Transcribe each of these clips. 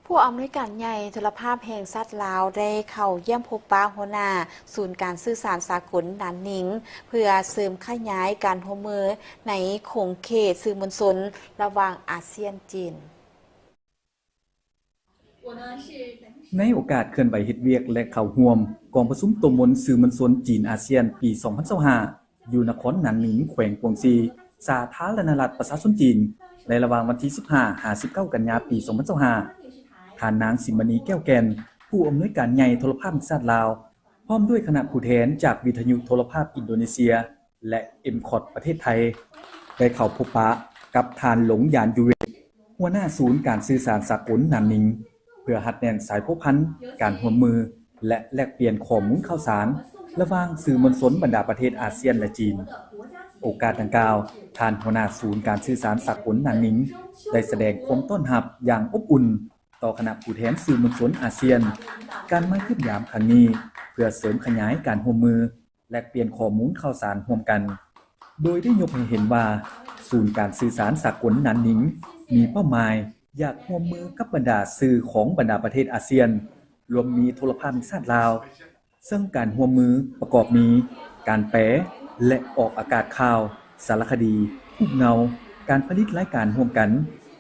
ຜູ້ອຳນວຍການໃຫຍ່ໂທລະພາບແຫ່ງຊາດລາວ ໄດ້ເຂົ້າຢ້ຽມພົບປະຫົວໜ້າສູນການສື່ສານສາກົນນານນິງ ເພື່ອເສີມຂະຫຍາຍການຮ່ວມມືໃນຂົງເຂດສື່ມວນຊົນລະຫວ່າງອາຊຽນ-ຈີນ. ໃນໂອກາດເຄື່ອນໄຫວເຮັດວຽກ ແລະ ເຂົ້າຮ່ວມກອງປະຊຸມໂຕມົນສື່ມວນຊົນຈີນອາຊຽນປີສອງພັນຊາວຫ້າ ຢູ່ນະຄອນນານນິງ ແຂວງກວາງຊີ ສາທາລະນະລັດປະຊາຊົນຈີນ ໃນລະຫວ່າງວັນທີສິບຫ້າ ຫາ ສິບເກົ້າ ກັນຍາ ປີສອງພັນຊາວຫ້າ ທ່ານນາງ ສິມມະນີ ແກ້ວແກ່ນ ຜູ້ອຳນວຍການໃຫຍ່ໂທລະພາບແຫ່ງຊາດລາວ ພ້ອມດ້ວຍຄະນະຜູ້ແທນຈາກວິທະຍຸໂທລະພາບອິນໂດເນເຊຍ ແລະ ເອັມຄອດ ປະເທດໄທ ໄດ້ເຂົ້າພົບປະກັບທ່ານ ຫຼົງ ຢານ ຢູເວກ ຫົວໜ້າສູນການສື່ສານສາກົນນານນິງ ເພື່ອຮັດແໜ້ນສາຍພົວພັນ, ການຮ່ວມມື ແລະ ແລກປ່ຽນຂໍ້ມູນຂ່າວສານ ລະຫວ່າງສື່ມວນຊົນບັນດາປະເທດອາຊຽນ ແລະ ຈີນ. ໂອກາດດັ່ງກ່າວ, ທ່ານຫົວໜ້າສູນການສື່ສານສາກົນນານນິງ ໄດ້ສະແດງຄວາມຕ້ອນຮັບຢ່າງອົບອຸ່ນຕໍ່ຄະນະຜູ້ແທນສື່ມວນຊົນອາຊຽນ ການມາຢ້ຽມຢາມຄັ້ງນີ້ ເພື່ອເສີມຂະຫຍາຍການຮ່ວມມື ແລກປ່ຽນຂໍ້ມູນຂ່າວສານຮ່ວມກັນ, ໂດຍໄດ້ຍົກໃຫ້ເຫັນວ່າ ສູນການສື່ສານສາກົນນານນິງ ມີເປົ້າໝາຍຢາກຮ່ວມມືກັບບັນດາສື່ຂອງບັນດາປະເທດອາຊຽນ, ລວມມີໂທລະພາບແຫ່ງຊາດລາວ, ເຊິ່ງການຮ່ວມມືປະກອບມີ ການແປ ແລະ ອອກອາກາດຂ່າວ, ສາລະຄະດີ, ຮູບເງົາ, ການຜະລິດລາຍການຮ່ວມກັນ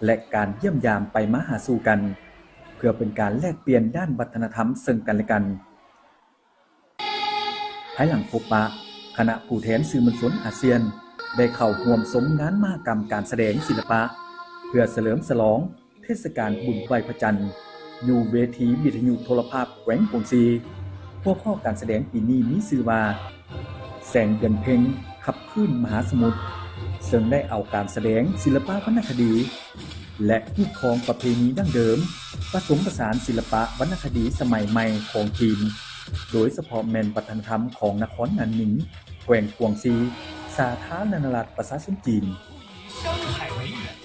ແລະ ການຢ້ຽມຢາມໄປມາຫາສູ່ກັນ, ເພື່ອເປັນການແລກປ່ຽນດ້ານວັດທະນະທຳເຊິ່ງກັນ ແລະ ກັນ. ພາຍຫຼັງພົບປະ, ຄະນະຜູ້ແທນສື່ມວນຊົນອາຊຽນ ໄດ້ເຂົ້າຮ່ວມຊົມງານມະຫະກຳການສະແດງສິລະປະ ເພື່ອສະເຫຼີມສະຫຼອງເທດສະການບຸນໄຫວ້ພະຈັນ ຢູ່ເວທີວິທະຍຸໂທລະພາບແຂວງກວາງຊີ. ຫົວຂໍ້ການສະແດງປີນີ້ມີຊື່ວ່າ ແສງເດືອນເພັງຂັບຄື້ນມະຫາສະໝຸດ, ເຊິ່ງໄດ້ເອົາການສະແດງສິລະປະວັນນະຄະດີ ແລະ ຮີດຄອງປະເພນີດັ້ງເດີມ ປະສົມປະສານສິລະປະວັນນະຄະດີສະໄໝໃໝ່ຂອງຈີນ, ໂດຍສະເພາະແມ່ນວັດທະນະທຳຂອງນະຄອນນານນິງ, ແຂວງກວາງຊີ, ສາທາລະນະລັດປະຊາຊົນຈີນ. 山海为源，